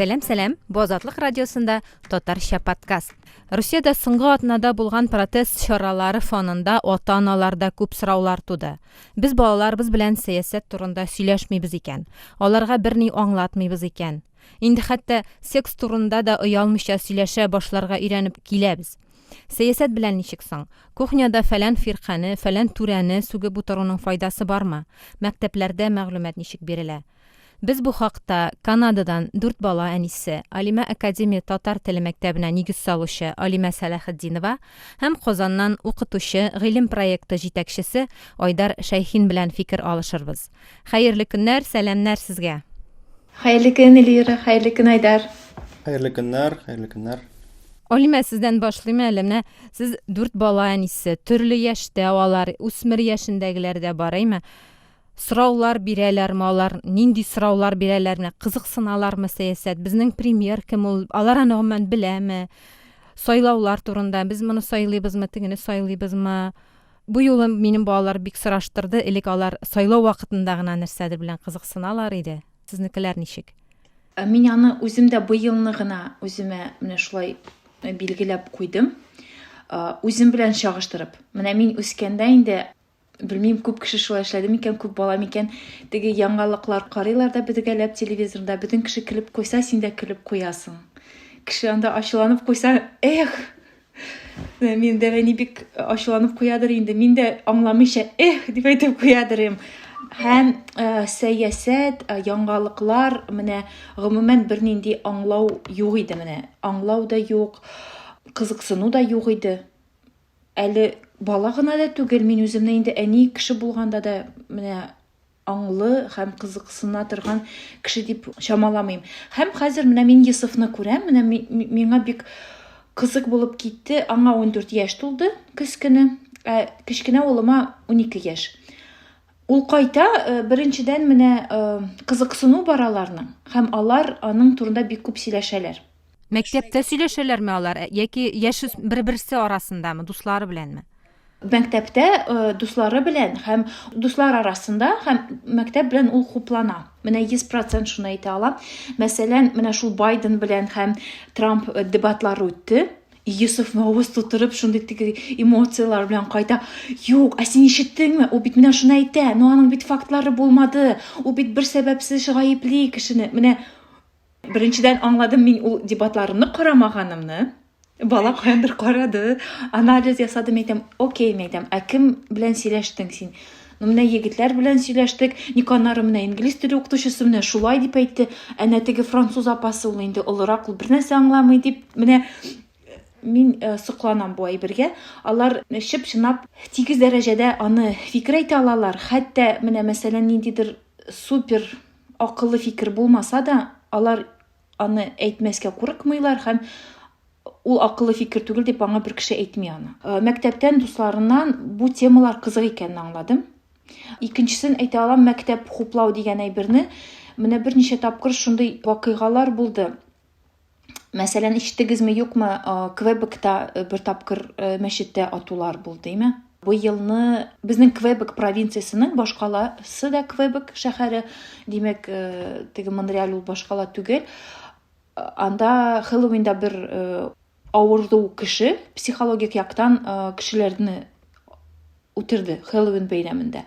Сәлам, сәлам! Бу Азатлык радиосында татарча подкаст. Русиядә соңгы атнада булган протест чаралары фонында ата-аналарда күп сораулар туды. Без балаларыбыз белән сәясәт турында сөйләшмибез икән, аларга берни аңлатмыйбыз икән. Инде хәтта секс турында да оялмыйча сөйләшә башларга өйрәнеп киләбез. Сәясәт белән ничек соң? Кухняда фәлән фиркане, фәлән түрәне сүгеп утыруның файдасы бармы? Мәктәпләрдә мәгълүмат ничек бирелә? Без бу хакта Канададан дүрт бала әнисе, Алимә академия татар теле мәктәбенә нигез салучы Алимә Сәләхетдинова һәм Казаннан укытучы, Гыйлем проекты җитәкчесе Айдар Шәйхин белән фикер алышырбыз. Хәерле көннәр, сәламнәр сезгә! Хәерле көн, Эльвира, хәерле көн, Айдар. Хәерле көннәр, хәерле көннәр. Алимә, сездән башлыйм әле. Менә сез дүрт бала әнисе, төрле яшьтә алар, үсмер яшендәгеләр дә бар, әйме? Сораулар бирәләрме алар? Нинди сораулар бирәләр? Менә кызыксыналармы сәясәт? Безнең премьер кем ул? Алар аны гомумән беләме? Сайлаулар турында, без моны сайлыйбызмы, тегене сайлыйбызмы? Бу юлы минем балалар бик сораштырды, элек алар сайлау вакытында гына нәрсәдер белән кызыксыналар иде. Сезнекеләр ничек? Ә мин аны үзем дә быелны гына үземә менә шулай э, билгеләп куйдым. Э, үзем белән чагыштырып. Менә мин үскәндә инде белмим, күп кеше шулай эшләде микән, күп бала микән, теге яңалыклар карыйлар да бергәләп телевизорда, бөтен кеше көлеп куйса, син дә көлеп куясың. Кеше анда ачуланып куйса, эх, Мин дә әни бик ачуланып куядыр инде. Мин дә аңламыйча эх дип әйтеп куядыр идем. Һәм э, сәясәт, э, яңалыклар менә гомумән бернинди аңлау юк иде менә. Аңлау да юк, кызыксыну да юк иде. Әле бала гына да түгел, мин үземне инде әни кеше булганда да менә аңлы һәм кызыксына торган кеше дип чамаламыйм. Һәм хәзер менә мин Йосыфны күрәм, менә миңа бик кызык булып китте. Аңа 14 яшь тулды көз көне, ә кечкенә улыма 12 яшь. Ул кайта, э, беренчедән менә э, кызыксыну бар аларның һәм алар аның турында бик күп сөйләшәләр. Мәктәптә сөйләшәләрме алар яки яшь бер-берсе арасындамы, дуслары беләнме? Мәктәптә э, дуслары белән һәм дуслар арасында һәм мәктәп белән ул хуплана. Менә 100% шуны әйтә алам. Мәсәлән, менә шул Байден белән һәм Трамп э, дебатлары үтте. Йосыф авыз тутырып шундый теге эмоцияләр белән кайта. Юк, ә син ишеттеңме? Ул бит менә шуны әйтә. Но аның бит фактлары булмады. Ул бит бер сәбәпсез гаепли кешене. Менә Беренчедән аңладым мин ул дебатларны карамаганымны. Бала каяндыр карады, анализ ясады, мин әйтәм, окей, мин әйтәм, ә кем белән сөйләштең син? Ну, менә егетләр белән сөйләштек, ник аннары менә инглиз теле укытучысы менә шулай дип әйтте, әнә теге француз апасы ул инде олырак, ул бернәрсә аңламый дип, менә мин э, сокланам бу әйбергә. Алар чып-чынлап тигез дәрәҗәдә аны фикер әйтә алалар. Хәтта менә мәсәлән ниндидер супер акыллы фикер булмаса да, алар аны әйтмәскә курыкмыйлар һәм ул акыллы фикер түгел дип аңа бер кеше әйтми аны. Э, мәктәптән дусларыннан бу темалар кызык икәнен аңладым. Икенчесен әйтә алам, мәктәп хуплау дигән әйберне менә берничә тапкыр шундый вакыйгалар булды. Мәсәлән, ишеттегезме, юкмы, Квебекта э, бер тапкыр э, мәчеттә атулар булды, димме? Бу елны безнең Квебек провинциясенең башкаласы да Квебек шәһәре, димәк, э, теге Монреаль ул башкала түгел. Анда Хэллоуинда бер авыру кеше психологик яктан кешеләрне үтерде Хэллоуин бәйрәмендә.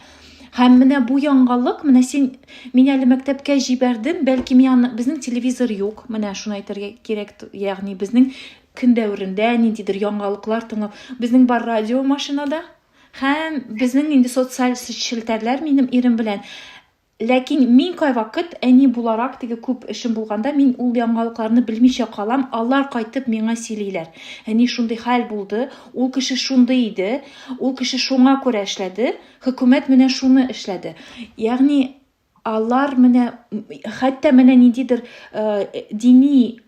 Һәм менә бу яңалык, менә син мин әле мәктәпкә җибәрдем, бәлки мин аны безнең телевизор юк, менә шуны әйтергә кирәк, ягъни безнең көн дәверендә ниндидер яңалыклар тыңлау. Безнең бар радио машинада һәм безнең инде социаль челтәрләр минем ирем белән. Ләкин мин кайвакыт, әни буларак, теге күп эшем булганда, мин ул яңалыкларны белмичә калам, алар кайтып миңа сөйлиләр. Әни, шундый хәл булды, ул кеше шундый иде, ул кеше шуңа күрә эшләде, хөкүмәт менә шуны эшләде. Ягъни алар менә хәтта менә ниндидер э, дини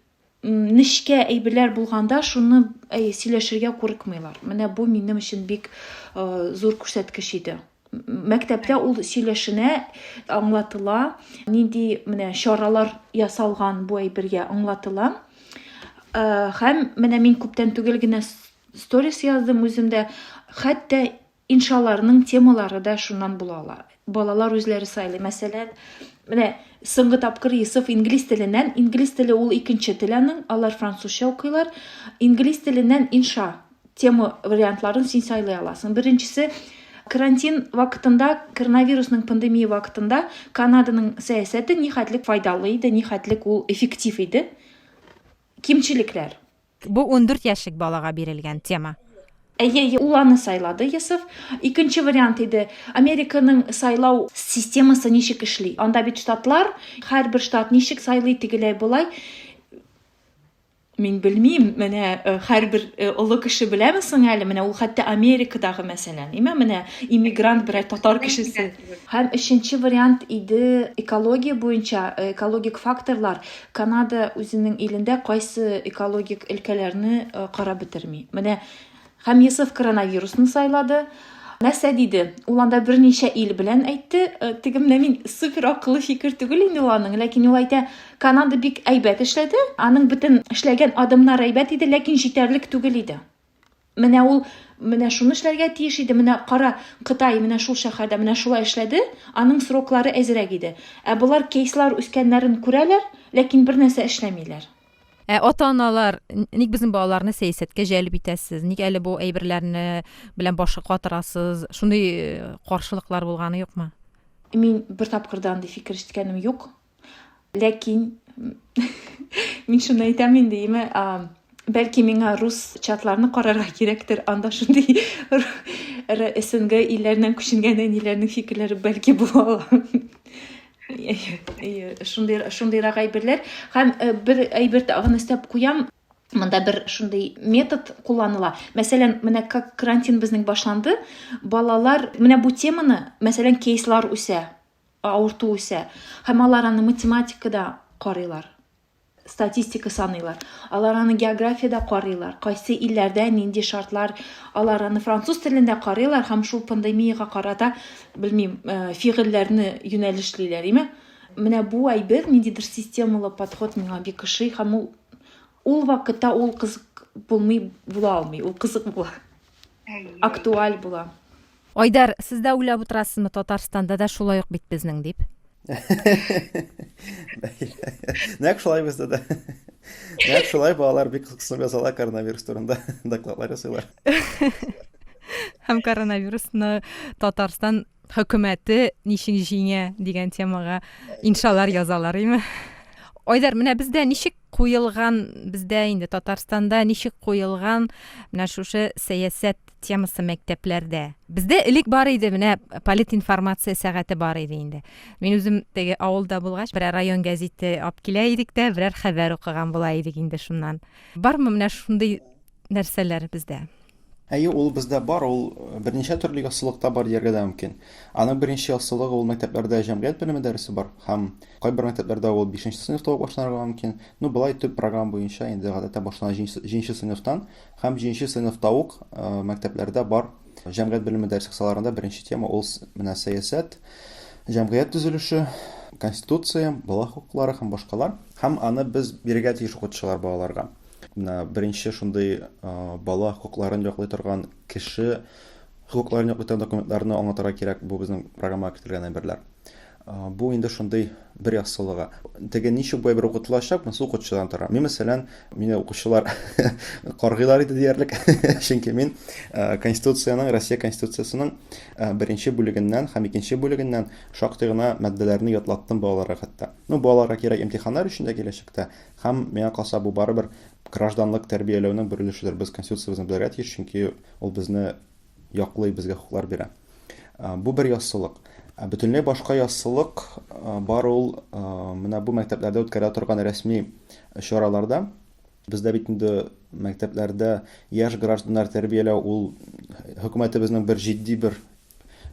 нечкә әйберләр булганда шуны әй, сөйләшергә курыкмыйлар. Менә бу минем өчен бик э, зур күрсәткеч иде. Мәктәптә ул сөйләшенә, аңлатыла, нинди менә чаралар ясалган бу әйбергә аңлатыла. Э, һәм менә мин күптән түгел генә сторис яздым үземдә. Хәтта Иншаларның темалары да шуннан була ала. Балалар үзләре сайлый. Мәсәлән, менә соңгы тапкыр Йосыф инглиз теленнән, инглиз теле ул икенче тел аның, алар французча укыйлар. Инглиз теленнән инша тема вариантларын син сайлый аласың. Беренчесе карантин вакытында, коронавирусның пандемия вакытында Канаданың сәясәте нихәтлек файдалы иде, нихәтлек ул эффектив иде. Кимчелекләр. Бу 14 яшьлек балага бирелгән тема. Әйе, әйе, ул аны сайлады, Йосыф. Икенче вариант иде, Американың сайлау системасы ничек эшли? Анда бит штатлар, һәрбер штат ничек сайлый, тегеләй-болай. Мин белмим, менә э, һәрбер э, олы кеше беләме соң әле, менә ул хәтта Америкадагы мәсәлән, име менә иммигрант берәр татар кешесе. Һәм өченче вариант иде экология буенча, э, экологик факторлар. Канада үзенең илендә кайсы экологик өлкәләрне карап бетерми. Менә һәм Йосыф коронавирусны сайлады. Нәрсә диде? Ул анда берничә ил белән әйтте. Э, теге менә мин супер акыллы фикер түгел инде ул аның, ләкин ул әйтә, Канада бик әйбәт эшләде. Аның бөтен эшләгән адымнары әйбәт иде, ләкин җитәрлек түгел иде. Менә ул менә шуны эшләргә тиеш иде. Менә кара, Кытай менә шул шәһәрдә менә шулай эшләде. Аның сроклары әзрәк иде. Ә болар кейслар үскәннәрен күрәләр, ләкин бер нәрсә эшләмиләр. Ә ата-аналар, ник безнең балаларны сәясәткә җәлеп итәсез? Ник әле бу әйберләрне белән башы катырасыз? Шундый э, каршылыклар булганы юкмы? Мин бер тапкыр да андый фикер ишеткәнем юк. Ләкин мин шуны әйтәм инде, име, бәлки миңа рус чатларны карарга кирәктер, анда шундый СНГ илләреннән күченгән әниләрнең фикерләре бәлки була ала. Шундый шундыйрак әйберләр. Һәм э, бер әйбер тагын өстәп куям. Монда бер шундый метод кулланыла. Мәсәлән, менә как карантин безнең башланды, балалар менә бу теманы, мәсәлән, кейслар үсә, авырту үсә. Һәм алар аны математикада карыйлар. Статистика саныйлар. Алар аны географиядә карыйлар. Кайсы илләрдә нинди шартлар. Алар аны француз телендә карыйлар һәм шул пандемиягә карата, белмим, э, фигыльләрне юнәлешлиләр, име? Менә бу әйбер, ниндидер системалы подход миңа бик ошый һәм ул ул вакытта ул кызык булмый була алмый, ул кызык була. Актуаль була. Айдар, сез дә уйлап утырасызмы, Татарстанда да шулай ук бит безнең дип? Нәкъ шулай бездә дә. Нәкъ шулай балалар бик кызыксынып язалар коронавирус турында докладлар ясыйлар. Һәм коронавирусны Татарстан хөкүмәте ничек җиңә дигән темага иншалар язалар, име? Айдар, менә бездә ничек куелган, бездә инде Татарстанда ничек куелган менә шушы сәясәт темасы мәктәпләрдә. Бездә элек бар иде, менә политинформация сәгате бар иде инде. Мин үзем теге авылда булгач, берәр район гәзите алып килә идек тә, берәр хәбәр укыган була идек инде шуннан. Бармы менә шундый нәрсәләр бездә? Әйе, ул бездә бар, ул э, берничә төрле яссылыкта бар дияргә дә мөмкин. Аның беренче яссылыгы ул мәктәпләрдә җәмгыять белеме дәресе бар һәм кайбер мәктәпләрдә ул 5 сыйныфта ук башланырга мөмкин. Ну, болай төп программа буенча инде гадәттә башлана 7 сыйныфтан. Һәм җиденче сыйныфта ук мәктәпләрдә бар җәмгыять белеме дәресе кысаларында беренче тема ул менә сәясәт, җәмгыять төзелеше, конституция, бала хокуклары һәм башкалар. Һәм аны без бирергә тиеш укытучылар балаларга. Менә беренче шундый бала хокукларын яклый торган кеше хокукларын яклый торган документларны аңлатырга кирәк, бу безнең программага кертелгән әйберләр. Бу инде шундый бер яссылыгы. Теге ничек бу әйбер укытылачак, монысы укытучыдан тора. Мин, мәсәлән, мине укучылар каргыйлар иде диярлек, чөнки мин Конституциянең, Россия Конституциясенең беренче бүлегеннән һәм икенче бүлегеннән шактый гына маддәләрне ятлаттым балаларга хәтта. Ну, балаларга кирәк имтиханнар өчен дә киләчәктә, һәм миңа калса бу барыбер гражданлык тәрбияләүнең бер өлешедер. Без Конституциябезне белергә тиеш, чөнки ул безне яклый, безгә хокуклар бирә. Бу бер яссылык. Бөтенләй башка яссылык бар ул менә бу мәктәпләрдә үткәрелә торган рәсми чараларда. Бездә бит инде мәктәпләрдә яшь гражданнар тәрбияләү ул хөкүмәтебезнең бер җитди бер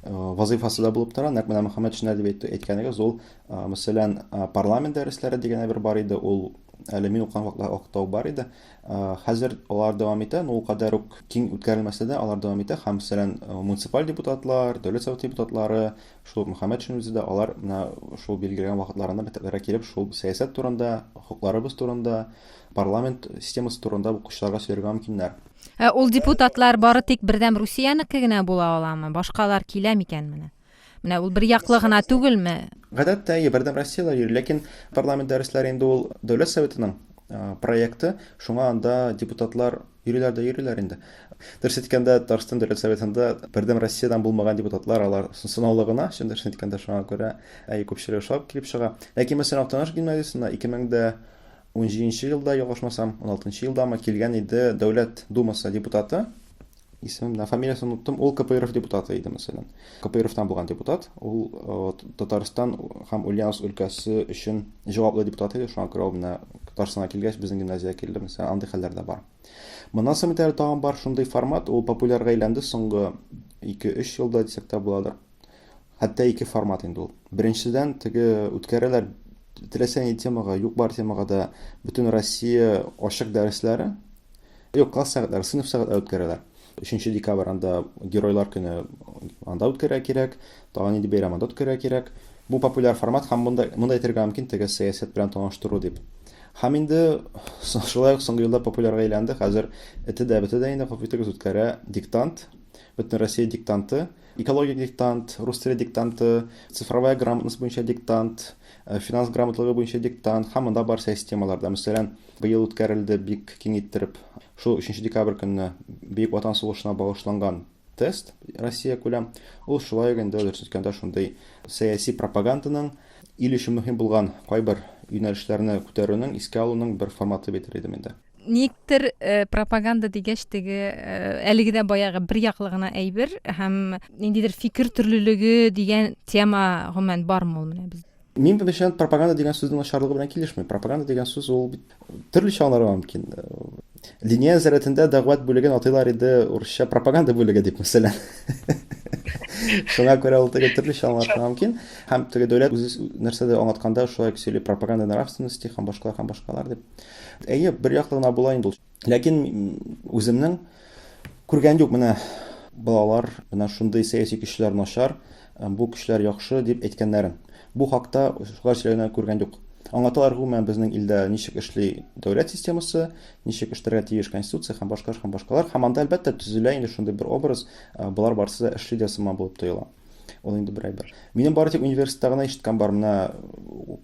вазыйфасы да булып тора. Нәкъ менә Мөхәммәтшиннәр дип әйткәнегез, ул, мәсәлән, парламент дәресләре дигән әйбер бар иде, ул әле мин укыган вакытта ук бар иде. Хәзер алар дәвам итә, но ул кадәр үк киң үткәрелмәсә дә, алар дәвам итә һәм, мәсәлән, муниципаль депутатлар, дәүләт советы депутатлары, шул ук Мөхәммәтшин үзе дә, алар менә шул билгеләгән вакытларында мәктәпләргә килеп, шул сәясәт турында, хокукларыбыз турында, парламент системасы турында укучыларга сөйләргә мөмкиннәр. Ә ул депутатлар бары тик Бердәм Русиянеке генә була аламы? Башкалар килә микән менә? Менә ул бер яклы гына түгелме? Гадәттә, әйе, Бердәм Россияләр йөри, ләкин парламент дәресләре инде ул Дәүләт Советының проекты, шуңа анда депутатлар йөриләр дә йөриләр инде. Дөрес әйткәндә, Татарстан Дәүләт Советында Бердәм Россиядән булмаган депутатлар, алар сынаулы гына, чын дөресен әйткәндә, шуңа күрә, әйе, күпчелеге шулай килеп чыга. Ләкин, мәсәлән, Актаныш гимназиясендә 2017 елда, ялгышмасам, 16 елдамы килгән иде Дәүләт Думасы депутаты, исемен, менә фамилиясен оныттым, ул КПРФ депутаты иде, мәсәлән. КПРФтан булган депутат, ул э, Татарстан һәм Ульяновск өлкәсе өчен җаваплы депутат иде, шуңа күрә ул менә Татарстанга килгәч, безнең гимназиягә килде, мәсәлән, андый хәлләр дә бар. Моннан соң бит әле тагын бар шундый формат, ул популярга әйләнде соңгы 2-3 елда дисәк тә буладыр. Хәтта ике формат инде ул. Беренчедән, теге үткәрәләр теләсә нинди темага, юк бар темага да бөтен Россия ачык дәресләре, юк, класс сәгатьләре, сыйныф сәгатьләре үткәрәләр. 3 декабрь анда Геройлар көне анда үткәрергә кирәк, тагын нинди бәйрәм анда үткәрергә кирәк. Бу популяр формат һәм монда монда әйтергә мөмкин теге сәясәт белән таныштыру дип. Һәм инде шулай ук соңгы елда популярга әйләнде. Хәзер эте дә бете дә инде гафу итегез үткәрә диктант, Бөтенроссия диктанты. Экологик диктант, рус теле диктанты, цифровая грамотность буенча диктант, э, финанс грамотлыгы буенча диктант һәм монда бар сәяси темаларда. Мәсәлән, быел үткәрелде бик киң иттереп, шул 3 декабрь көнне Бөек Ватан сугышына багышланган тест Россия күләм. Ул шулай ук инде дөрес әйткәндә шундый сәяси пропаганданың ил өчен мөһим булган кайбер юнәлешләрне күтәрүнең, искә алуның бер форматы бит идем инде. Никтер э, пропаганда дигәч теге э, әлеге дә баягы бер яклы гына әйбер һәм ниндидер фикер төрлелеге дигән тема гомумән бармы ул менә без Мин беренчедән пропаганда дигән сүзнең начарлыгы белән килешмим. Пропаганда дигән сүз ул бит төрлечә аңларга мөмкин. Линия нәзарәтендә дәгъват бүлеген атыйлар иде урысча пропаганда бүлеге дип, мәсәлән. Шуңа күрә ул теге төрлечә аңлатырга мөмкин. Һәм теге дәүләт үзе нәрсәдер аңлатканда шулай сөйли пропаганда нравственности һәм башкалар һәм башкалар дип. Әйе, бер яклы гына була инде ул. Ләкин үземнең күргән юк, менә балалар, менә шундый сәяси көчләр начар, бу көчләр яхшы дип әйткәннәрен. Бу хакта шулар сөйләгәннәрен күргән юк. Аңлаталар гомумән безнең илдә ничек эшли дәүләт системасы, ничек эшләргә тиеш конституция һәм башкалар һәм башкалар. Һәм анда әлбәттә төзелә инде шундый бер образ, болар барысы да эшли дә сыман булып тоела. Ул инде бер әйбер. Минем бары тик университетта гына ишеткән бар, менә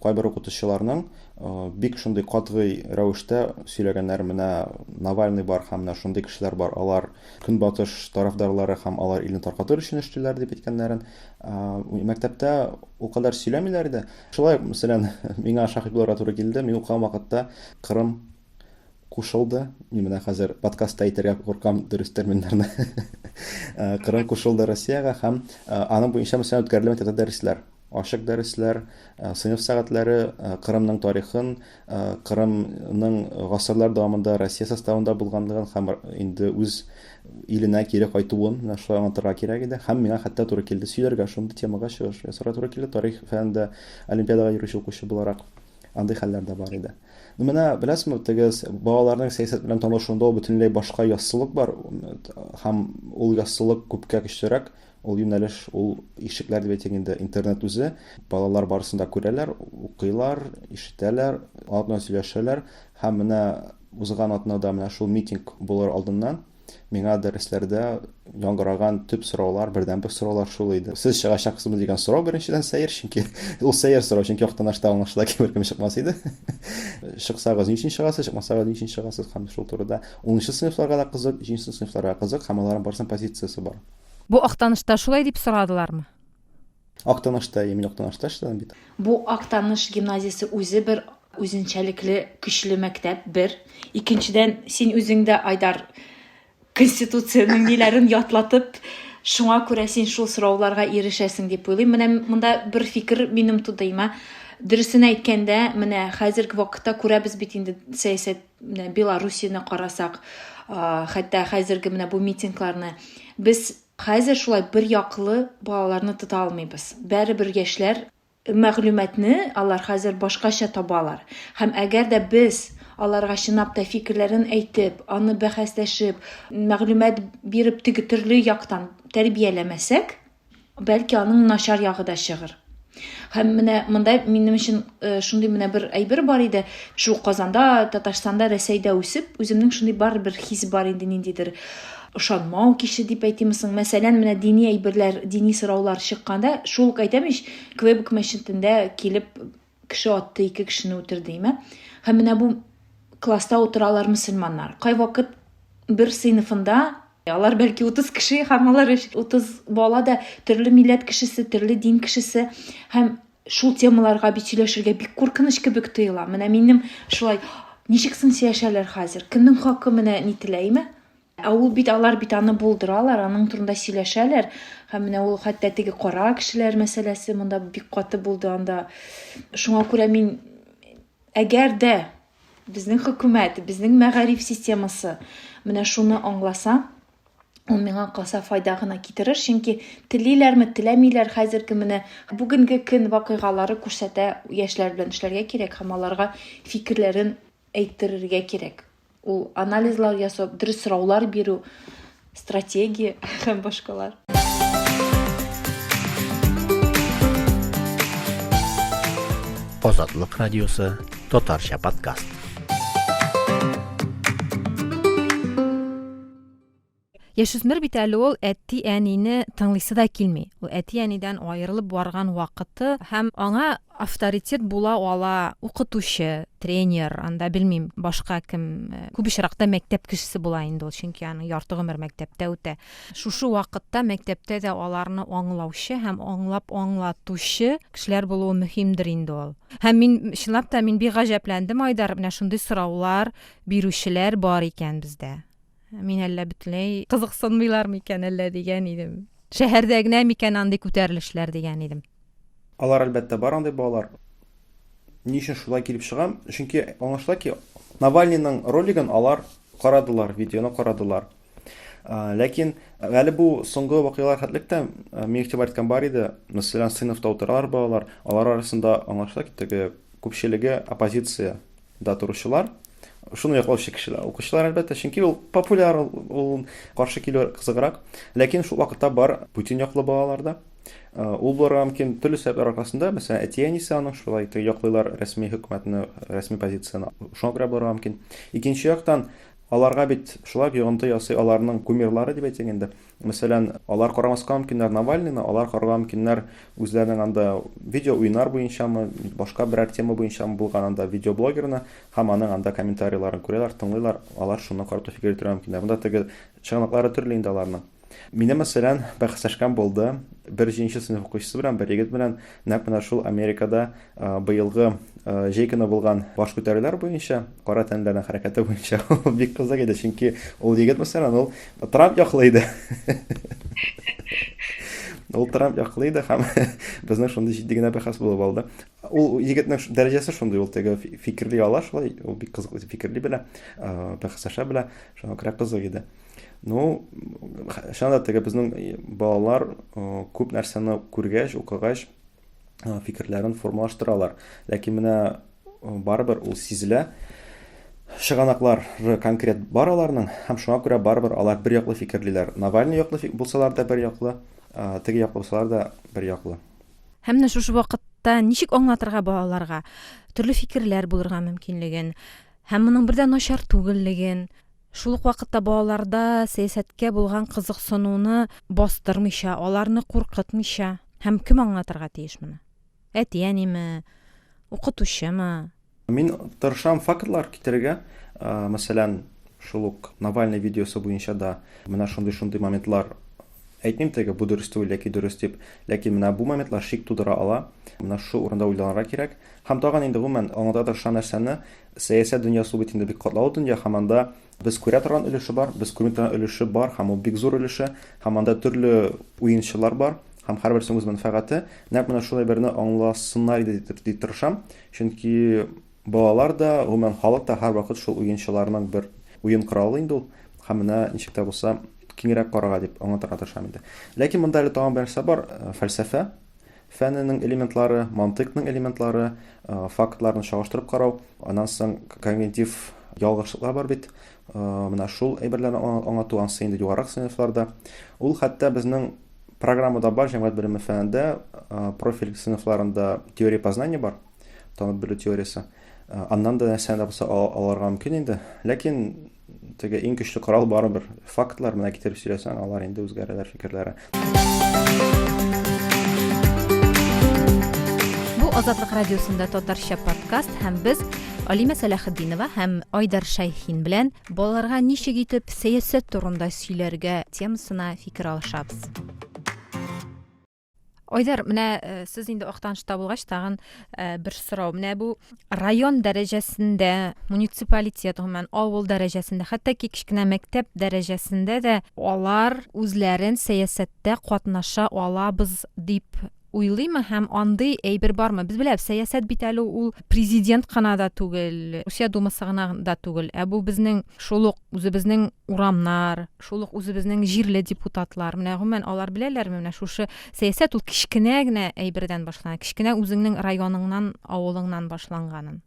кайбер укытучыларның э, бик шундый катгый рәвештә сөйләгәннәр, менә Навальный бар һәм менә шундый кешеләр бар, алар көнбатыш тарафдарлары һәм алар илне таркатыр өчен эшлиләр дип әйткәннәрен. Э, мәктәптә ул кадәр сөйләмиләр иде. Шулай ук, мәсәлән, миңа шаһит булырга туры килде. Мин укыган вакытта Кырым кушылды. Мин менә хәзер подкастта әйтергә куркам дөрес терминнарны. Э, Кырым кушылды Россиягә һәм э, аның буенча мәсәлән үткәрелә мәктәптә дәресләр. Ачык дәресләр, э, сыйныф сәгатьләре, Кырымның тарихын, Кырымның гасырлар дәвамында Россия составында булганлыгын һәм инде үз иленә кире кайтуын менә шулай аңлатырга кирәк иде. Һәм миңа хәтта туры килде сөйләргә шундый темага чыгыш ясарга туры килде тарих фәнендә олимпиадага йөрүче укучы буларак. Андый хәлләр дә бар иде. Ну, менә, беләсезме, теге балаларның сәясәт белән танышуында ул бөтенләй башка яссылык бар, һәм ул яссылык күпкә көчлерәк, ул юнәлеш, ул ишекләр дип әйтик инде, интернет үзе. Балалар барысын да күрәләр, укыйлар, ишетәләр, алар белән сөйләшәләр. Һәм менә узган атнада менә шул митинг булыр алдыннан Миңа дәресләрдә яңгыраган төп сораулар, бердәнбер сораулар шул иде. Сез чыгачаксызмы дигән сорау беренчедән сәер, чөнки ул сәер сорау, чөнки Актанышта аңлашыла ки беркем чыкмас иде. Чыксагыз ни өчен чыгасыз, чыкмасагыз ни өчен чыгасыз һәм шул турыда. Унынчы сыйныфларга да кызык, җиденче сыйныфларга кызык һәм аларның барысының позициясе бар. Бу Актанышта шулай дип сорадылармы? Актанышта, мин Актанышта эшләдем бит. Бу Актаныш гимназиясе үзе бер үзенчәлекле көчле мәктәп, бер. Икенчедән, син үзең дә, Айдар, Конституциянең ниләрен ятлатып, шуңа күрә син шул сорауларга ирешәсең дип уйлыйм. Менә монда бер фикер минем туды, има. Дөресен әйткәндә, менә хәзерге вакытта күрәбез бит инде сәясәт, менә Белоруссияне карасак, хәтта хәзерге менә бу митингларны. Без Хәзер шулай бер яклы балаларны тота алмыйбыз. Бәребер яшьләр мәгълүматны алар хәзер башкача табалар. Һәм әгәр дә без аларга чынлап та фикерләрен әйтеп, аны бәхәсләшеп, мәгълүмат биреп теге төрле яктан тәрбияләмәсәк, бәлки аның начар ягы да чыгыр. Һәм менә монда минем өчен э, шундый менә бер әйбер бар иде. Шул Казанда, Татарстанда, Рәсәйдә үсеп, үземнең шундый бар бер хис бар инде ниндидер ышанмау кише дип әйтимме соң. Мәсәлән, менә дини әйберләр, дини сораулар чыкканда, шул ук әйтәм ич, Квебек мәчетендә килеп кеше атты, ике кешене үтерде, име? Һәм менә бу класста утыралар мөселманнар. Кайвакыт бер сыйныфында Алар бәлки 30 кеше һәм алар 30 бала да төрле милләт кешесе, төрле дин кешесе һәм шул темаларга бит сөйләшергә бик куркыныч кебек тоела. Менә минем шулай ничек соң сөйләшәләр хәзер? Кемнең хакы менә нителәйме? Ә ул бит алар бит аны булдыралар, аның турында сөйләшәләр. Һәм менә ул хәтта теге кара кешеләр мәсьәләсе монда бик каты булды анда. Шуңа күрә мин әгәр дә Безнең хөкүмәт, безнең мәгариф системасы менә шуны аңласа, ул миңа калса файда гына китерер, чөнки телиләрме, теләмиләр, хәзерге менә бүгенге көн вакыйгалары күрсәтә, яшьләр белән эшләргә кирәк һәм аларга фикерләрен әйттерергә кирәк. Ул анализлар ясау, дөрес сораулар бирү, стратегия һәм башкалар. Азатлык радиосы татарча подкаст. Яшүсмер бит әле ул әти-әнине тыңлыйсы да килми. Ул әти-әнидән аерылып барган вакыты һәм аңа авторитет була ала укытучы, тренер, анда белмим, башка кем, э, күп очракта мәктәп кешесе була инде ул, чөнки аның ярты гомер мәктәптә үтә. Шушы вакытта мәктәптә дә аларны аңлаучы һәм аңлап аңлатучы кешеләр булуы мөһимдер инде ул. Һәм мин чынлап та мин бик гаҗәпләндем, Айдар, менә шундый сораулар бирүчеләр бар икән бездә. Мин әллә бөтенләй кызыксынмыйлар микән әллә дигән идем. Шәһәрдә генә микән андый күтәрелешләр дигән идем. Алар әлбәттә бар андый балалар. Ни өчен шулай килеп чыга? Чөнки аңлашыла ки, Навальныйның ролигын алар карадылар, видеоны карадылар. Ләкин әле бу соңгы вакыйгалар хәтлек тә мин игътибар иткән бар иде. Мәсәлән, сыйныфта утыралар балалар, алар арасында аңлашыла ки, теге күпчелеге оппозиция да торучылар, шуны яклаучы кешеләр, укучылар әлбәттә, чөнки ул популяр, ул каршы килү кызыграк. Ләкин шул вакытта бар Путин яклы балалар да. Э, ул булырга мөмкин төрле сәбәпләр аркасында, мәсәлән, әти-әнисе аның шулай яклыйлар рәсми хөкүмәтне, рәсми позицияне. Шуңа күрә булырга мөмкин. Икенче яктан, аларга бит шулай йогынты ясый аларның кумирлары дип әйтсәк инде. Мәсәлән, алар карамаска мөмкиннәр Навальныйны, алар карарга мөмкиннәр үзләренең анда видео уеннар буенчамы, башка берәр тема буенчамы булган анда видеоблогерны һәм аның анда комментарийларын күрәләр, тыңлыйлар, алар шуны карап та фикер йөртергә мөмкиннәр. Монда теге чыганаклары төрле инде аларның. Минем, мәсәлән, бәхәсләшкән булды бер җиденче сыйныф укучысы белән, бер егет белән, нәкъ менә шул Америкада быелгы җәй көне булган баш күтәрүләр буенча, кара тәнләрнең хәрәкәте буенча ул бик кызык иде, чөнки ул егет, мәсәлән, ул Трамп яклы иде. Ул Трамп яклы иде һәм безнең шундый җитди генә бәхәс булып алды. Ул егетнең дәрәҗәсе шундый, ул теге фикерли ала шулай, ул бик кызыклы фикерли белә, бәхәсләшә белә, шуңа күрә кызык иде. Ну, чыннан да теге безнең балалар күп нәрсәне күргәч, укыгач, фикерләрен формалаштыралар. Ләкин менә барыбер ул сизелә. Чыганаклары конкрет бар аларның, һәм шуңа күрә барыбер алар бер яклы фикерлиләр. Навальный яклы булсалар да бер яклы, теге яклы булсалар да бер яклы. Һәм менә шушы вакытта ничек аңлатырга балаларга төрле фикерләр булырга мөмкинлеген һәм моның бер дә начар түгеллеген, шул ук вакытта балаларда сәясәткә булган кызыксынуны бастырмыйча, аларны куркытмыйча. Һәм кем аңлатырга тиеш моны? Әти-әниме? Укытучымы? Мин тырышам фактлар китерергә. Мәсәлән, шул ук Навальный видеосы буенча да менә шундый-шундый моментлар әйтмим теге бу дөрес түгел яки дөрес дип, ләкин менә бу моментлар шик тудыра ала. Менә шул урында уйланырга кирәк. Һәм тагын инде гомумән аңлата тырышам нәрсәне, сәясәт дөньясы ул бит инде бик катлаулы дөнья һәм анда без күрә торган өлеше бар, без күрми торган өлеше бар һәм ул бик зур өлеше, һәм анда төрле уенчылар бар һәм һәрберсенең үз мәнфәгате. Нәкъ менә шул әйберне аңласыннар иде дип тырышам, чөнки балалар да, гомумән халык та һәрвакыт шул уенчыларның бер уен коралы инде ул. Һәм менә ничек тә булса киңрәк карарга дип аңлатырга тырышам инде. Ләкин монда әле тагын бер нәрсә бар, фәлсәфә фәненең элементлары, мантыйкның элементлары, фактларны чагыштырып карау, аннан соң когнитив ялгышлыклар бар бит. Менә шул әйберләрне аңлату ансы инде югарырак сыйныфларда. Ул хәтта безнең Программада бар җәмгыять белеме фәнендә профиль сыйныфларында теория познания бар, танып белү теориясе. Аннан да нәрсәне дә булса алырга мөмкин инде. Ләкин теге иң көчле корал барыбер фактлар менә китереп сөйләсәң, алар инде үзгәрәләр фикерләре. Бу Азатлык радиосында татарча подкаст һәм без Алимә Сәләхетдинова һәм Айдар Шәйхин белән балаларга ничек итеп сәясәт турында сөйләргә темасына фикер алышабыз. Айдар, менә э, сез инде Актанышта булгач, тагын э, бер сорау. Менә бу район дәрәҗәсендә, муниципалитет, гомумән, авыл дәрәҗәсендә, хәтта ки кечкенә мәктәп дәрәҗәсендә дә алар үзләрен сәясәттә катнаша алабыз дип уйлыймы һәм андый әйбер бармы? Без беләбез, сәясәт бит әле ул президент кына да түгел, Русия думасы гына да түгел, ә бу безнең шул ук үзебезнең урамнар, шул ук үзебезнең җирле депутатлар. Менә гомумән алар беләләрме, менә шушы сәясәт ул кечкенә генә әйбердән башлана, кечкенә үзеңнең районыңнан, авылыңнан башланганын.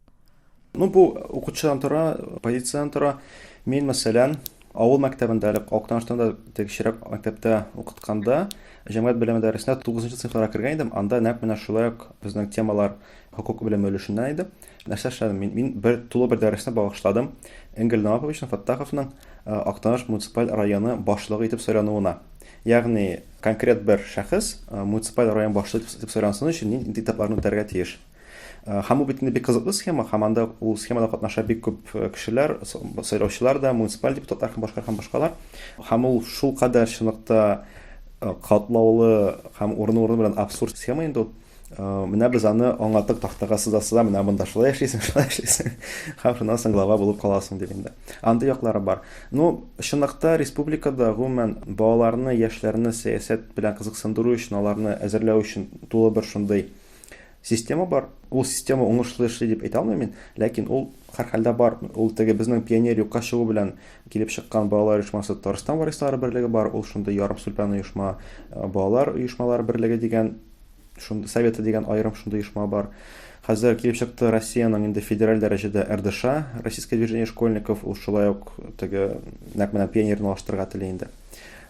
Ну, бу укытучыдан тора, позициядән тора. Мин, мәсәлән, авыл мәктәбендә әле Актаныштан да кечерәк мәктәптә укытканда, җәмгыять белеме дәресенә 9 сыйныфларга кергән идем. Анда нәкъ менә шулай ук безнең темалар хокук белеме өлешеннән иде. Нәрсә эшләдем? Мин, мин бер тулы бер дәресне багышладым Энгель Наваповичның Фәттаховның э, Актаныш муниципаль районы башлыгы итеп сайлануына. Ягъни конкрет бер шәхес э, муниципаль район башлыгы итеп сайлансын өчен нинди этапларны үтәргә тиеш. Э, һәм бу бит инде бик кызыклы схема, һәм анда ул схемада катнаша бик күп э, кешеләр, сайлаучылар да, муниципаль депутатлар һәм башкалар һәм башкалар. Һәм ул шулкадәр чынлыкта э, катлаулы һәм урыны-урыны белән абсурд схема инде ул. Менә без аны аңлаттык тактага сыза-сыза, менә монда шулай эшлисең, шулай эшлисең. Һәм шуннан соң глава булып каласың дип инде. Андый яклары бар. Ну, чынлыкта республикада гомумән балаларны, яшьләрне сәясәт белән кызыксындыру өчен, аларны әзерләү өчен тулы бер шундый Система бар. Ул система уңышлы эшли дип әйтә алмыйм мин, ләкин ул һәрхәлдә бар. Ул теге безнең пионер юкка чыгу белән килеп чыккан балалар оешмасы Татарстан варислары берлеге бар. Ул шундый ярым сүлпән оешма, э, балалар оешмалары берлеге дигән шундый советы дигән аерым шундый оешма бар. Хәзер килеп чыкты Россиянең инде федераль дәрәҗәдә РДШ, Российское движение школьников, ул шулай ук теге нәкъ менә пионерны алыштырырга тели инде.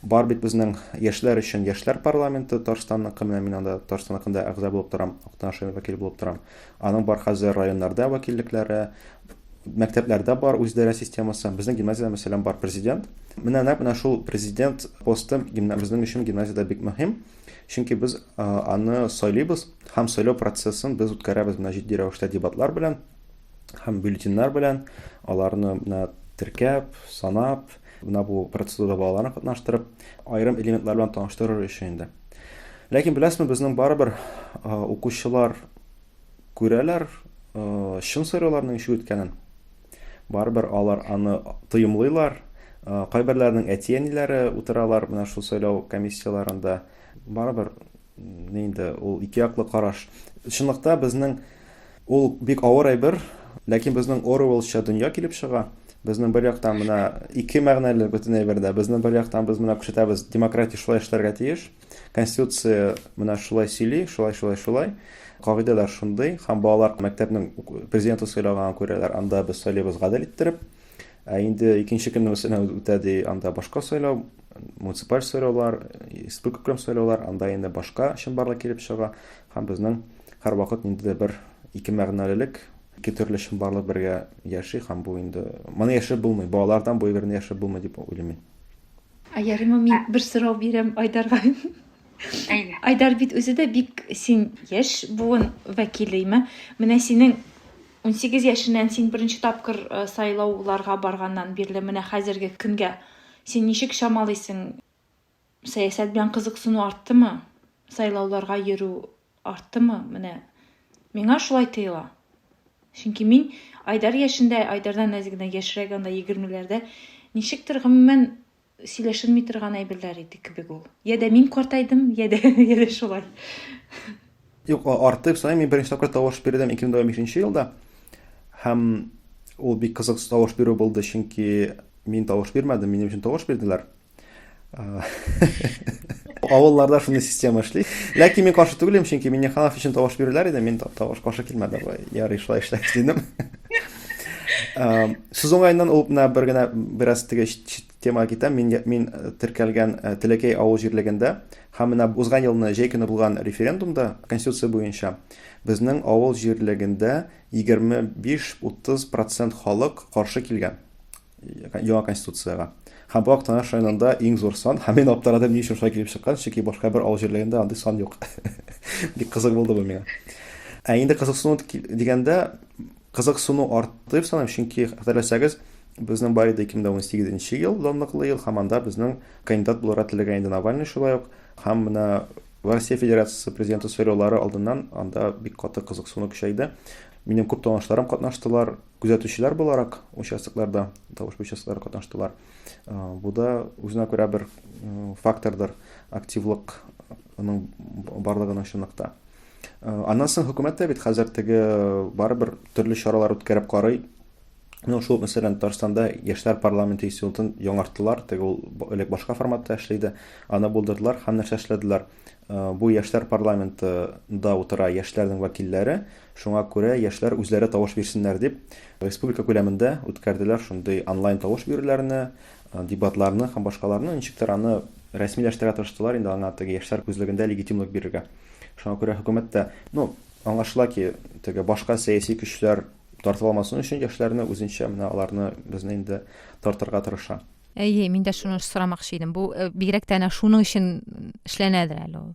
Бар бит безнең яшьләр өчен яшьләр парламенты Татарстанныкы, менә мин анда Татарстанныкында әгъза булып торам, Актаныш районы вәкиле булып торам. Аның бар хәзер районнарда вәкиллекләре, мәктәпләрдә бар үзидарә системасы. Безнең гимназиядә, мәсәлән, бар президент. Менә нәкъ менә шул президент посты безнең өчен гимназиядә бик мөһим. Чөнки без аны сайлыйбыз һәм сайлау процессын без үткәрәбез менә җитди рәвештә дебатлар белән һәм бюллетеньнәр белән, аларны менә теркәп, санап, Менә бу процедурада балаларны катнаштырып, аерым элементлар белән таныштырыр өчен инде. Ләкин беләсезме, безнең барыбер укучылар күрәләр чын сайлауларның ничек үткәнен. Барыбер алар аны тоемлыйлар. Кайберләренең әти-әниләре утыралар менә шул сайлау комиссияләрендә. Барыбер Ни инде, ул ике яклы караш. Чынлыкта безнең ул бик авыр әйбер, ләкин безнең Оруэллча дөнья килеп чыга. Безнең бер яктан менә ике мәгънәле бөтен әйбер дә. Безнең бер яктан без менә күрсәтәбез, демократия шулай эшләргә тиеш. Конституция менә шулай сөйли, шулай, шулай, шулай. Кагыйдәләр шундый, һәм балалар мәктәпнең президенты сайлаганын күрәләр, анда без сайлыйбыз гадел иттереп. Ә инде икенче көнне мәсәлән үтә ди, анда башка сайлау, муниципаль сайлаулар, республикакүләм сайлаулар, анда инде башка чынбарлык килеп чыга һәм безнең һәрвакыт ниндидер бер ике мәгънәлелек, ике төрле чынбарлык бергә яши һәм бу инде моны яшереп булмый, балалардан бу әйберне яшереп булмый дип уйлыйм мин. Ә ярыймы мин бер сорау бирәм Айдарга? Әйдә. Айдар бит үзе дә бик син яшь буын вәкилеме? Менә синең 18 яшеннән син беренче тапкыр э, сайлауларга барганнан бирле менә хәзерге көнгә син ничек чамалыйсың? Сәясәт белән кызыксыну арттымы? Сайлауларга йөрү арттымы? Менә миңа шулай тоела. Чөнки мин Айдар яшендә, Айдардан әз генә яшьрәк, анда егермеләрдә, ничектер гомумән сөйләшенми торган әйберләр иде кебек ул. Я дә мин картайдым, я дә, я дә шулай. Юк, артык саныйм, мин беренче тапкыр тавыш бирдем 2015 елда. Һәм ул бик кызык тавыш бирү булды, чөнки мин тавыш бирмәдем, минем өчен тавыш бирделәр. Авылларда шундый система эшли. Ләкин мин каршы түгел идем, чөнки Миннеханов өчен тавыш бирүләр иде, мин тавыш каршы килмәдем. Ярый, шулай эшләгез дидем. Сүз уңаеннан ул менә бер генә бераз теге Темага китәм. Мин мин э, теркәлгән э, Теләкәй авыл җирлегендә һәм менә узган елны җәй көне булган референдумда Конституция буенча безнең авыл җирлегендә 25-30 процент халык каршы килгән яңа конституциягә. Һәм бу Актаныш районында иң зур сан. Һәм мин аптырадым, ни өчен шулай килеп чыккан, чөнки башка бер авыл җирлегендә андый сан юк. Бик кызык булды бу миңа. Ә инде кызыксыну дигәндә, кызыксыну артты дип саныйм, чөнки хәтерләсәгез, безнең бар иде 2018 ел, данлыклы ел, һәм анда безнең кандидат булырга теләгән иде Навальный шулай ук. Һәм менә Россия Федерациясе президенты сайлаулары алдыннан анда бик каты кызыксыну көчәйде. Минем күп танышларым катнаштылар, күзәтүчеләр буларак участокларда, тавыш бирү участокларында катнаштылар. Бу да үзенә күрә бер фактордыр активлыкның барлыгының чынлыкта. Аннан соң хөкүмәт тә бит хәзер теге барыбер төрле чаралар үткәреп карый. Ну, шул, мәсәлән, Татарстанда яшьләр парламенты институтын яңарттылар, теге ул элек башка форматта эшли иде. Аны булдырдылар һәм нәрсә эшләделәр? Бу яшьләр парламентында утыра яшьләрнең вәкилләре, шуңа күрә яшьләр үзләре тавыш бирсеннәр дип, республика күләмендә үткәрделәр шундый онлайн тавыш бирүләрне, дебатларны һәм башкаларны, ничектер аны рәсмиләштерергә тырыштылар инде аңа теге яшьләр күзлегендә легитимлык бирергә. Шуңа күрә хөкүмәт тә, ну, аңлашыла ки, теге башка сәяси көчләр тартып алмасын өчен яшьләрне үзенчә менә аларны безне инде тартырга тырыша. Әйе, мин дә шуны сорамакчы идем. Бу э, бигрәк тә әнә шуның өчен эшләнәдер әле ул.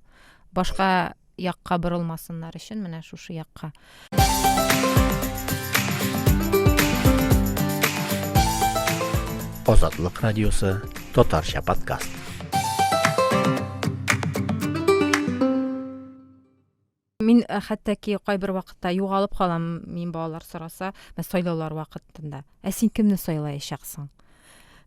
Башка якка борылмасыннар өчен менә шушы якка. Азатлык радиосы татарча подкаст. Мин э, хәтта ки кайбер вакытта югалып калам, мин балалар сораса, мә сайлаулар вакытында. Ә син кемне сайлаячаксың?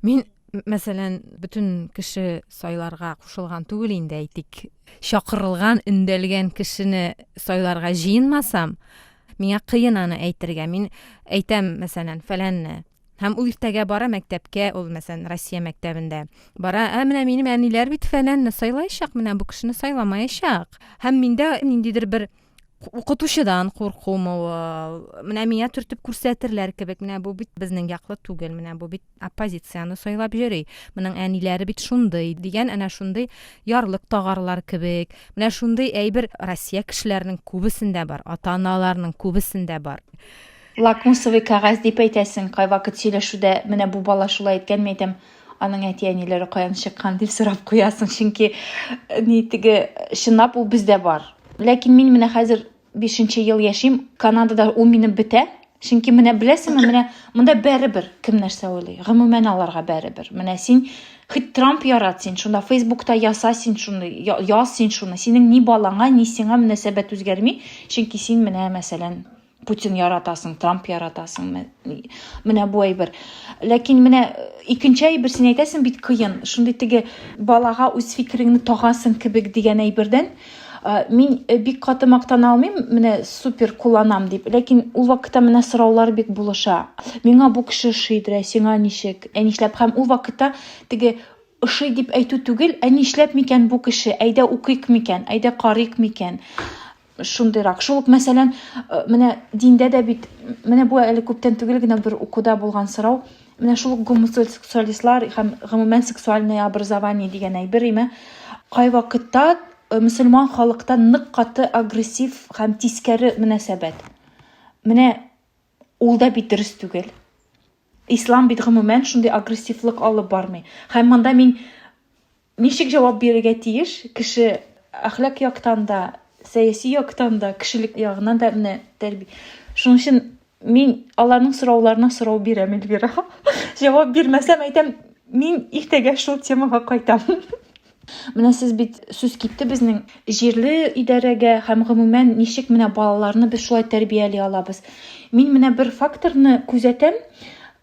Мин, мәсәлән, бөтен кеше сайларга кушылган түгел инде, әйтик, чакырылган, өндәлгән кешене сайларга җыенмасам, миңа кыен аны әйтергә. Мин әйтәм, мәсәлән, фәләнне. Һәм ул иртәгә бара мәктәпкә, ул, мәсәлән, Россия мәктәбендә. Бара, ә менә минем әниләр бит фәләнне сайлаячак, менә бу кешене сайламаячак. Һәм миндә ниндидер бер укытучыдан куркумы ул, менә миңа төртеп күрсәтерләр кебек, менә бу бит безнең яклы түгел, менә бу бит оппозицияне сайлап йөри, моның әниләре бит шундый, дигән әнә шундый ярлык тагарлар кебек. Менә шундый әйбер Россия кешеләренең күбесендә бар, ата-аналарның күбесендә бар. Лакмусовый кәгазь дип әйтәсең, кайвакыт сөйләшүдә менә бу бала шулай әйткән, мин әйтәм, аның әти-әниләре каян чыккан дип сорап куясың, чөнки э, ни теге чынлап ул бездә бар. Ләкин мин менә хәзер бишенче ел яшим, Канадада ул минем бетә. Чөнки менә беләсеңме, менә монда бәребер кем нәрсә уйлый. Гомумән аларга бәребер. Менә син хоть Трамп ярат син, шунда Фейсбукта яса син шуны, яз син шуны. Синең ни балаңа, ни сиңа мөнәсәбәт үзгәрми, чөнки син менә мәсәлән Путин яратасың, Трамп яратасың. Менә бу әйбер. Ләкин менә э, икенче әйбер син әйтәсең бит кыен. Шундый теге балага үз фикереңне тагасың кебек дигән әйбердән э, мин э, бик каты мактана алмыйм, менә супер кулланам дип. Ләкин ул вакытта менә сораулар бик булыша. Миңа бу кеше ошыйдыр, ә сиңа ничек? Ә нишләп? Һәм ул вакытта теге ошый дип әйтү түгел, ә нишләп микән бу кеше? Әйдә укыйк микән? Әйдә карыйк микән? Шундыйрак. Шул ук, мәсәлән, э, менә диндә дә бит, менә бу әле күптән түгел генә бер укуда булган сорау, менә шул ук гомосексуалистлар һәм гомумән сексуальное образование дигән әйбер име, кайвакытта э, мөселман халыкта нык каты агрессив һәм тискәре мөнәсәбәт. Менә ул да бит дөрес түгел. Ислам бит гомумән шундый агрессивлык алып бармый. Һәм монда мин Ничек җавап бирергә тиеш кеше әхлак яктан да, сәяси яктан да, кешелек ягыннан да менә тәрби. Шуның өчен мин аларның сорауларына сорау бирәм, Эльвира. Җавап бирмәсәм, әйтәм, мин иртәгә шул темага кайтам. Менә сез бит сүз китте безнең җирле идарәгә һәм гомумән ничек менә балаларны без шулай тәрбияли алабыз. Мин менә бер факторны күзәтәм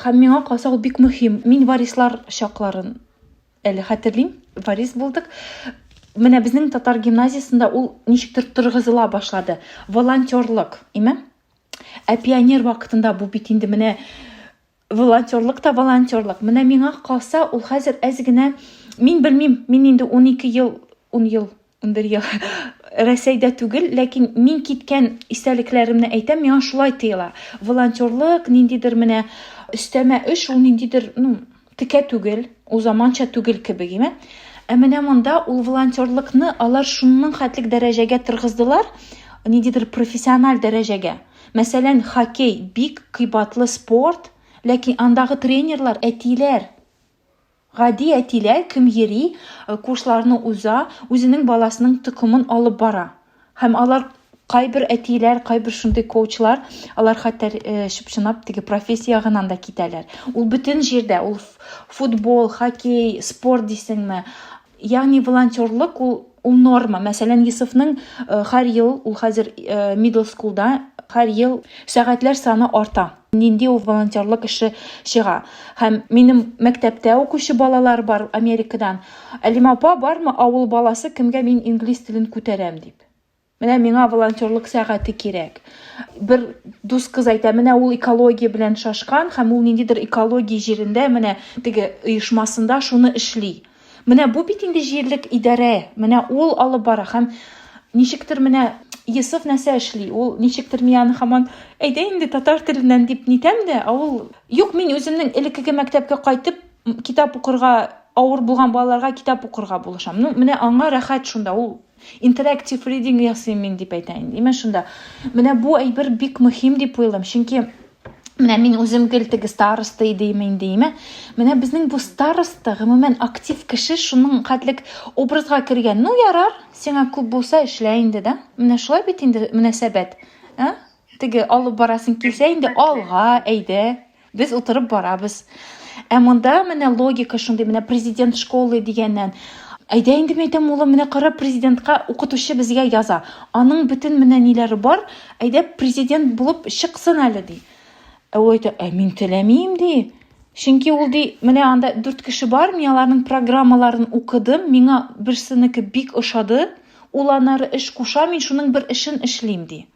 һәм миңа калса ул бик мөһим. Мин варислар чакларын Әле хәтерлим, варис булдык. Менә безнең татар гимназиясендә ул ничектер торгызыла башлады. Волонтерлык, име? Ә пионер вакытында бу бит инде менә волонтерлык та волонтерлык. Менә миңа калса, ул хәзер әз генә, мин белмим, мин инде 12 ел, 10 ел 11 ел Рәсәйдә түгел, ләкин мин киткән истәлекләремне әйтәм, миңа шулай тоела. Волонтерлык, ниндидер менә өстәмә эш, ул ниндидер, ну, текә түгел. Ул заманча түгел кебек, име? Ә менә монда ул волонтерлыкны алар шуның хәтлек дәрәҗәгә торгыздылар, ниндидер профессиональ дәрәҗәгә. Мәсәлән, хоккей бик кыйбатлы спорт, ләкин андагы тренерлар әтиләр. Гади әтиләр, кем йөри, э, курсларны уза, үзенең баласының токымын алып бара. Һәм алар кайбер әтиләр, кайбер шундый коучлар, алар хәтта э, чып-чынлап теге профессия ягыннан да китәләр. Ул бөтен җирдә, ул футбол, хоккей, спорт дисеңме. Ягъни волонтерлык ул ул норма. Мәсәлән, Йосыфның э, һәр ел, ул хәзер э, middle schoolда, һәр ел сәгатьләр саны арта. Нинди ул волонтерлык эше чыга. Һәм минем мәктәптә укучы балалар бар Америкадан. Әлимә апа, бармы авыл баласы, кемгә мин инглиз телен күтәрәм дип. Менә миңа волонтерлык сәгате кирәк. Бер дус кыз әйтә, менә ул экология белән шашкан һәм ул ниндидер экология җирендә, менә теге оешмасында шуны эшли. Менә бу бит инде җирлек идарә, менә ул алып бара һәм ничектер менә Йосыф нәрсә эшли? Ул ничектер мин аны һаман әйдә инде татар теленнән дип нитәм дә, ә ул юк, мин үземнең элеккеге мәктәпкә кайтып китап укырга авыр булган балаларга китап укырга булышам. Ну, менә аңа рәхәт шунда, ул интерактив reading ясыйм мин дип әйтә инде. Менә шунда. Менә бу әйбер бик мөһим дип уйлыйм, чөнки менә мин үзем гел теге староста идем инде, име. Менә безнең бу староста, гомумән, актив кеше шуның хәтлек образга кергән. Ну, ярар, сиңа күп булса эшлә инде, да? Менә шулай бит инде мөнәсәбәт. А? Теге алып барасың килсә инде алга, әйдә. Без утырып барабыз. Ә монда менә логика шундый, менә президент школы дигәннән. Әйдә инде мин әйтәм, улым, менә кара президентка укытучы безгә яза. Аның бөтен менә ниләре бар, әйдә президент булып чыксын әле ди. Ә ул әйтә, ә мин теләмим ди. Чөнки ул ди, менә анда дүрт кеше бар, мин аларның программаларын укыдым, миңа берсенеке бик ошады. Ул аннары эш куша, мин шуның бер эшен эшлим ди.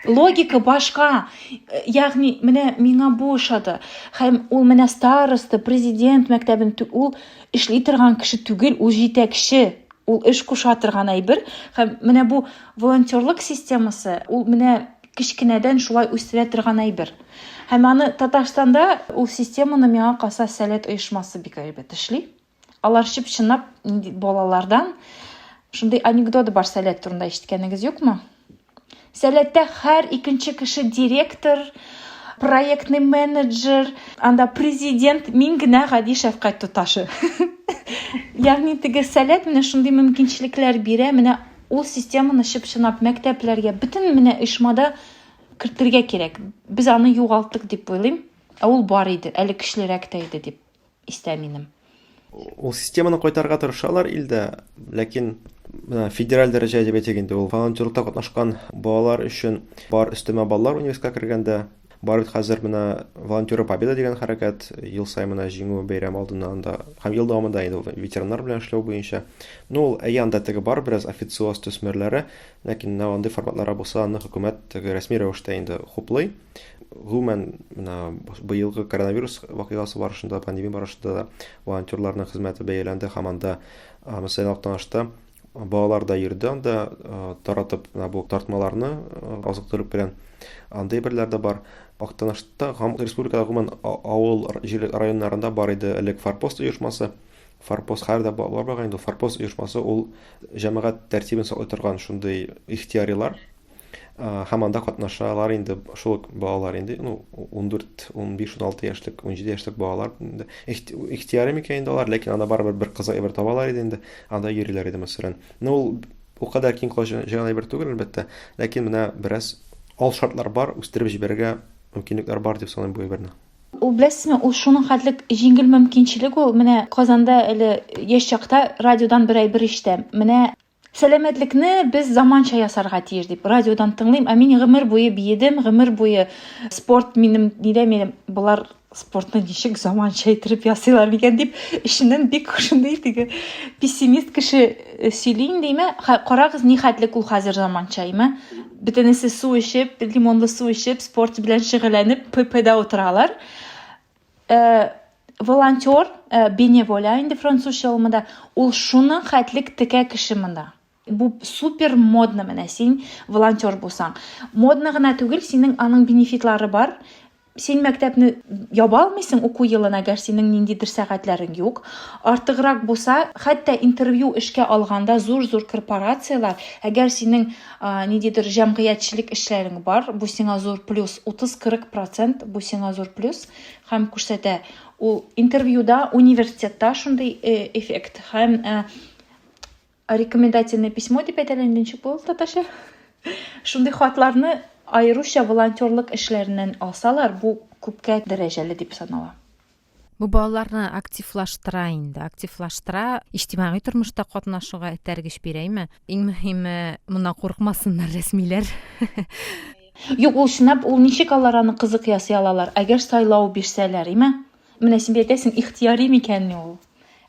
Логика башка. Ягъни менә миңа бу ошады. Һәм ул менә староста, президент мәктәбен ул эшли торган кеше түгел, ул җитәкче. Ул эш куша торган әйбер. Һәм менә бу волонтерлык системасы, ул менә кечкенәдән шулай үстерә торган әйбер. Һәм аны Татарстанда ул системаны миңа калса Сәләт оешмасы бик әйбәт эшли. Алар чып-чынлап нинди балалардан шундый анекдот бар Сәләт турында ишеткәнегез юкмы? Сәләттә һәр икенче кеше директор, проектный менеджер, анда президент, мин генә гади шәфкать туташы. Ягъни теге Сәләт менә шундый мөмкинчелекләр бирә, менә ул системаны чып-чынлап мәктәпләргә, бөтен менә оешмада кертергә кирәк. Без аны югалттык дип уйлыйм. Ә ул бар иде, әле көчлерәк тә иде дип. истә минем. Ул системаны кайтарырга тырышалар илдә, ләкин менә федераль дәрәҗә дип әйтик инде, ул волонтерлыкта катнашкан балалар өчен бар өстәмә баллар университетка кергәндә, бар бит хәзер менә Волонтеры Победа дигән хәрәкәт, ел саен менә Җиңү бәйрәме алдыннан анда һәм ел дәвамында инде ул ветераннар белән эшләү буенча. Ну, ул әйе, анда теге бар бераз официоз төсмерләре, ләкин менә андый форматлары булса, аны хөкүмәт теге рәсми рәвештә инде хуплый. Гомумән, менә быелгы коронавирус вакыйгасы барышында, пандемия барышында да волонтерларның хезмәте бәяләнде һәм анда, мәсәлән, Актанышта балалар да йөрде анда, таратып менә бу тартмаларны азык-төлек белән. Андый әйберләр дә бар. Актанышта һәм республикада гомумән авыл җирлек районнарында бар иде элек Форпост оешмасы. Форпост хәзер дә бар бугай инде. Форпост оешмасы ул җәмәгать тәртибен саклый торган шундый ихтыярилар. Һәм анда катнашалар инде шул ук балалар инде, ну, 14, 15, 16 яшьлек, 17 яшьлек балалар инде. Ихтыяры микән инде алар, ләкин анда барыбер бер кызык әйбер табалар иде инде. Анда йөриләр иде, мәсәлән. Ну, ул ул кадәр киң колач җыйган әйбер түгел, әлбәттә. Ләкин менә бераз ал шартлар бар, үстереп җибәрергә мөмкинлекләр бар дип саныйм бу әйберне. Ул беләсезме, ул шуның хәтлек җиңел мөмкинчелек ул. Менә Казанда әле яшь чакта радиодан бер әйбер ишетәм. Менә Сәламәтлекне без заманча ясарга тиеш дип радиодан тыңлыйм, ә мин гомер буе биедем, гомер буе спорт минем нидә минем болар спортны ничек заманча иттереп ясыйлар микән дип эченнән бик шундый теге пессимист кеше э, сөйли инде име карагыз ни хәтлек ул хәзер заманча име бөтенесе су эчеп лимонлы су эчеп спорт белән шөгыльләнеп ппда утыралар Э, волонтер, э, беневоля инде французча ул монда, ул шуның хәтлек текә кеше монда. Бу супер модно менә син волонтер булсаң. Модно гына түгел, синең аның бенефитлары бар. Син мәктәпне яба алмыйсың уку елын, әгәр синең ниндидер сәгатьләрең юк. Артыграк булса, хәтта интервью эшкә алганда зур-зур корпорацияләр, әгәр синең ниндидер җәмгыятьчелек эшләрең бар, бу сиңа зур плюс, 30-40 процент бу сиңа зур плюс һәм күрсәтә. Ул интервьюда, университетта шундый э, эффект һәм э, Рекомендательное письмо дип әйтәләр инде, ничек була ул татарча? Шундый хатларны аеруча волонтерлык эшләреннән алсалар, бу күпкә дәрәҗәле дип санала. Бу балаларны активлаштыра инде, активлаштыра, иҗтимагый тормышта катнашуга этәргеч бирәме? Иң мөһиме, моннан курыкмасыннар рәсмиләр. Юк, ул чынлап, ул ничек алар аны кызык ясый алалар? Әгәр сайлау бирсәләр, име? Менә син бит әйтәсең, ихтыяри микәнни ул?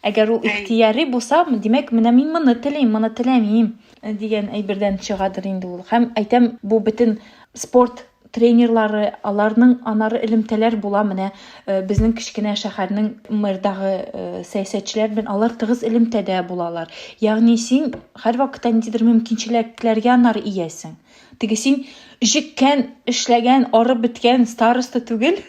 Әгәр ул ихтыяри булса, димәк, менә мин моны телим, моны теләмим дигән әйбердән чыгадыр инде ул. Һәм әйтәм, бу бөтен спорт тренерлары, аларның анары элемтәләр була менә э, безнең кечкенә шәһәрнең мэрдагы э, сәясәтчеләр белән алар тыгыз элемтәдә булалар. Ягъни син һәрвакытта ниндидер мөмкинчелекләргә анары иясең. Теге син җиккән, эшләгән, арып беткән староста түгел,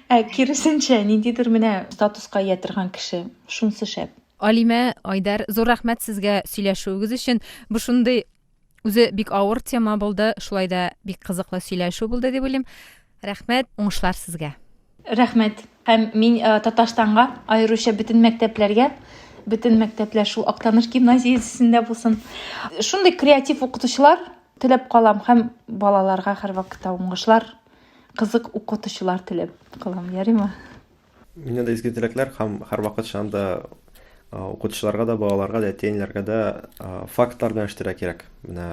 ә киресенчә, ниндидер менә статуска ия торган кеше. Шунысы шәп. Алимә, Айдар, зур рәхмәт сезгә сөйләшүегез өчен. Бу шундый үзе бик авыр тема булды, шулай да бик кызыклы сөйләшү булды дип уйлыйм. Рәхмәт, уңышлар сезгә. Рәхмәт. Һәм мин э, Татарстанга, аеруча бөтен мәктәпләргә, бөтен мәктәпләр шул Актаныш гимназиясендә булсын. Шундый креатив укытучылар теләп калам һәм балаларга һәрвакытта уңышлар, кызык укытучылар теләп калам. Ярыймы? Миннән дә изге теләкләр һәм һәрвакыт чыннан да укытучыларга да, балаларга да, әти-әниләргә дә фактлар белән эшләргә кирәк. Менә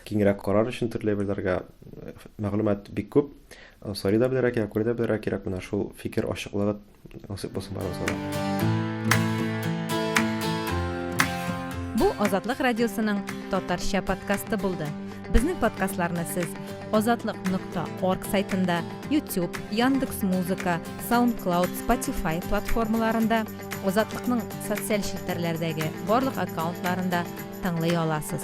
киңрәк карар өчен төрле әйберләргә мәгълүмат бик күп. Сорый да белергә кирәк, күрә дә белергә кирәк. Менә шул фикер ачыклыгы насыйп булсын барыбызга да. Бу Азатлык радиосының татарча подкасты булды. Безнең подкастларны сез азатлык.орг сайтында, YouTube, Яндекс Музыка, SoundCloud, Spotify платформаларында, Азатлыкның социаль челтәрләрдәге барлык аккаунтларында тыңлый аласыз.